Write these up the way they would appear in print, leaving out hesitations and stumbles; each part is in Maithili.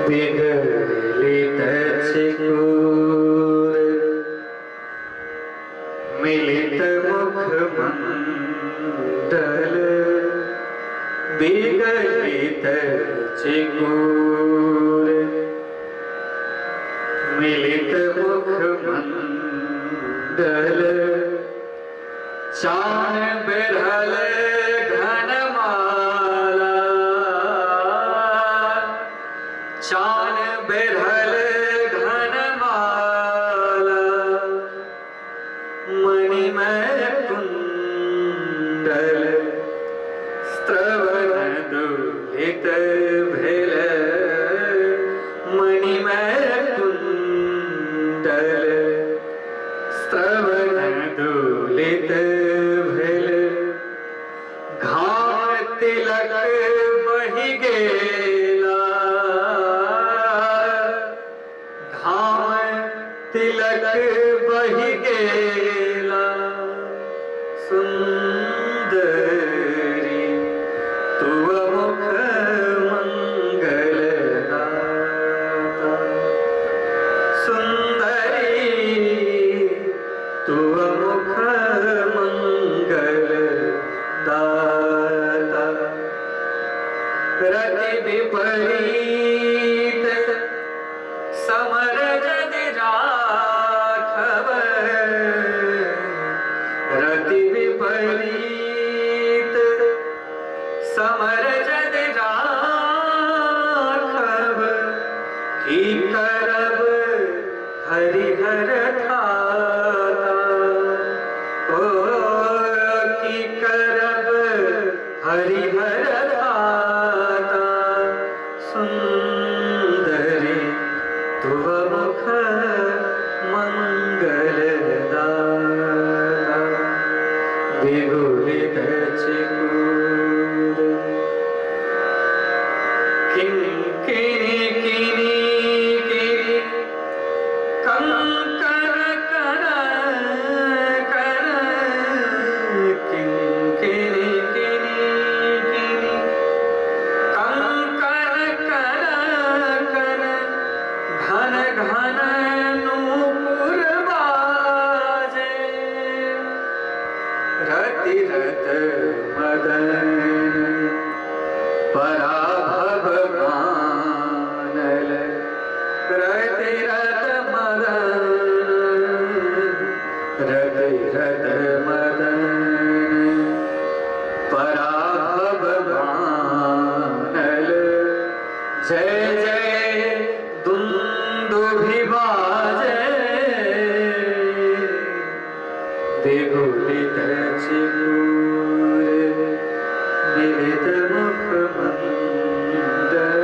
बिगलित चिकुर मिलित मुख मंडल, बिगलित चिकुर मिलित मुख मंडल, चान बिरहल घन माला, चान बिरहल घन माला, मणिमय कुंडल, स्त्रवण दुलित भेल, मणिमय कुंडल, स्त्रवण दुलित भेल, घाम तिलक बहि गेला, घाम तिलक बहि गेला, सुंदरी तुव मुख मंगल दाता, सुंदरी तुव मुख मंगल दाता, रति विपरीत समर जदि राघव, रति विपरीत समर जदि राघव, की करब हरिहर थाता, ओ की करब हरिहर थाता, सुंदरी तुव मुख मंगल दाता, बिगुलित चिकुर, किंकिणी किनी किनी कंकण कर कर, किंकिणी किनी किनी कंकण कर कर, घन घन नूपुर बाजे, रति रत मदन पराभव मानल, रति रत मदन, रति रत मदन पराभव मानल, जय जय दुंदुभि बाजे, बिगुलित चिकुर मिलित मुख मंडल,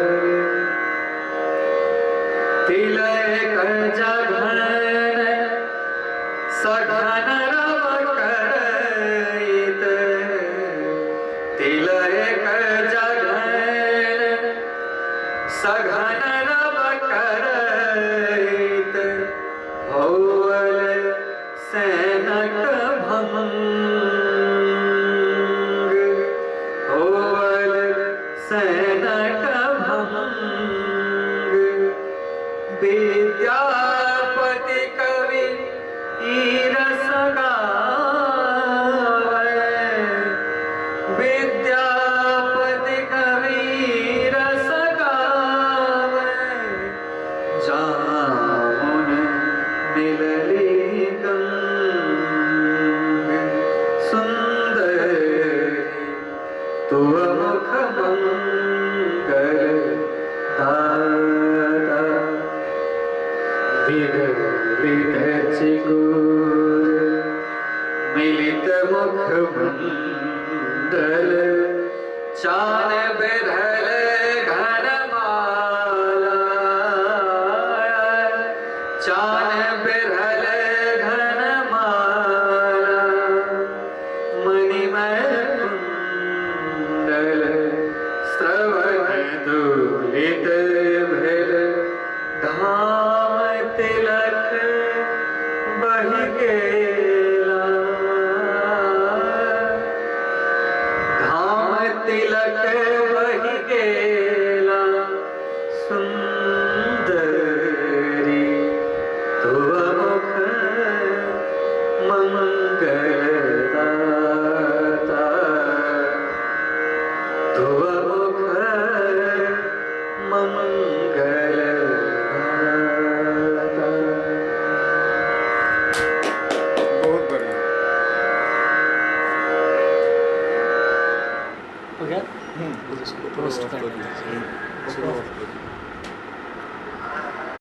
तिलक जघन सघन रव करैत, तिलक जघन सघन रव करैत, होअल सैनक भंग, होअल सैनक भंग, विद्यापति कवि ई रस गावे, विद्यापति कवि रस गावे, जामुन मिलली गंग, सुंदरी तुव मुख मंगल दाता, बिगलित चिकुर मिलित मुख मंडल, चान बिरहल घन माला, चान बिरहल घन माला, मणिमय कुंडल, श्रवण दुलित भेल, धाम तिलक बहि गेला, धाम तिलक बहि मंगलदाता, तुव मुख मंगलदाता। बहुत बढ़िया। हो गया। इसको पोस्ट कर।